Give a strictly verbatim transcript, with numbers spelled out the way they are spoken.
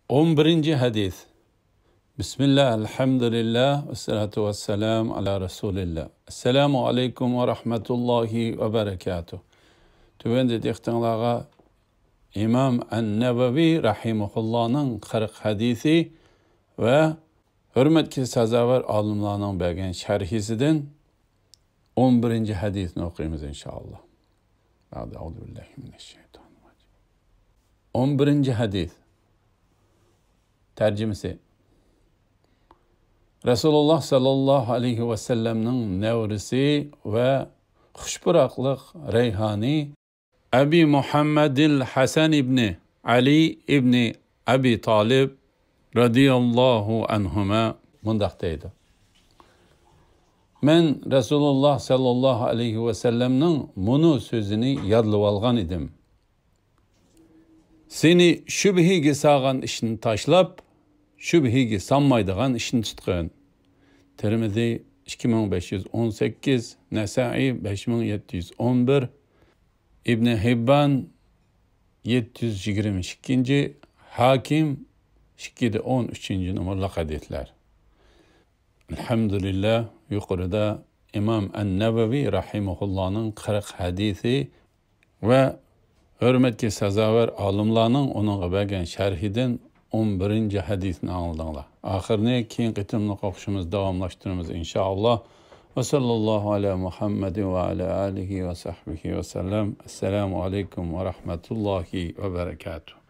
ئون بىرىنچى ھەدىس. بىسمىللا، ئەلھەمدۇلىللا، ۋەسسالاتۇ ۋەسسالامۇ ئالا رەسۇلىللا. ئەسسالامۇ ئەلەيكۇم ۋە رەھمەتۇللاھى ۋە بەرەكاتۇھ. تۆۋەندە دىققىتىڭلارغا ئىمام ئەن-نەۋەۋى رەھىمەھۇللانىڭ قىرىق ھەدىسى ۋە ھۆرمەتكە سازاۋەر ئالىملارنىڭ بەرگەن شەرھىسىدىن ئون بىرىنچى ھەدىسنى ئوقۇيمىز، ئىنشائاللا. بەئدە، ئەئۇزۇ بىللاھى مىنەششەيتانىر راجىم. ئون بىرىنچى ھەدىس. تەرجىمىسى. رەسۇلۇللا ساللاللاھۇ ئەلەيھى ۋەسەللەمنىڭ نەۋرىسى ۋە خۇشپۇراقلىق رەيھانى ئەبى مۇھەممەدىل ھەسەن ئىبنى ئەلى ئىبنى ئەبى تالىب رەزىياللاھۇ ئەنھۇما مۇنداق دەيدۇ: مەن رەسۇلۇللا ساللاللاھۇ ئەلەيھى ۋەسەللەمنىڭ مۇنۇ سۆزىنى يادلىۋالغان ئىدىم: سېنى شۈبھىگە سالغان ئىشنى تاشلاپ، شۈبھىگە سالمايدىغان ئىشنى تۇتقىن. تىرمىزى ئىككى مىڭ بەش يۈز ئون سەككىز، نەسائىي بەش مىڭ يەتتە يۈز ئون بىر، ئىبنى ھىببان يەتتە يۈز يىگىرمە ئىككىنچى، ھاكىم ئىككى يۈز ئون ئۈچىنچى نومۇرلۇق ھەدىسلەر. ئەلھەمدۇلىللا، يۇقىرىدا ئىمام ئەن-نەۋەۋى رەھىمەھۇللانىڭ قىرىق ھەدىسى ۋە ھۆرمەتكە سازاۋەر ئالىملارنىڭ ئۇنىڭغا بەرگەن شەرھىدىن ئون بىرىنچى ھەدىسنى ئاڭلىدىڭلار. ئاخىرىنى كېيىنكى قېتىملىق ئوقۇشىمىزدا داۋاملاشتۇرىمىز، ئىنشائاللا. ۋە ساللاللاھۇ ئەلا مۇھەممەدىن ۋە ئەلا ئالىھى ۋە سەھبىھى ۋە سەللەم. ئەسسالامۇ ئەلەيكۇم ۋە رەھمەتۇللاھى ۋە بەرەكاتۇھ.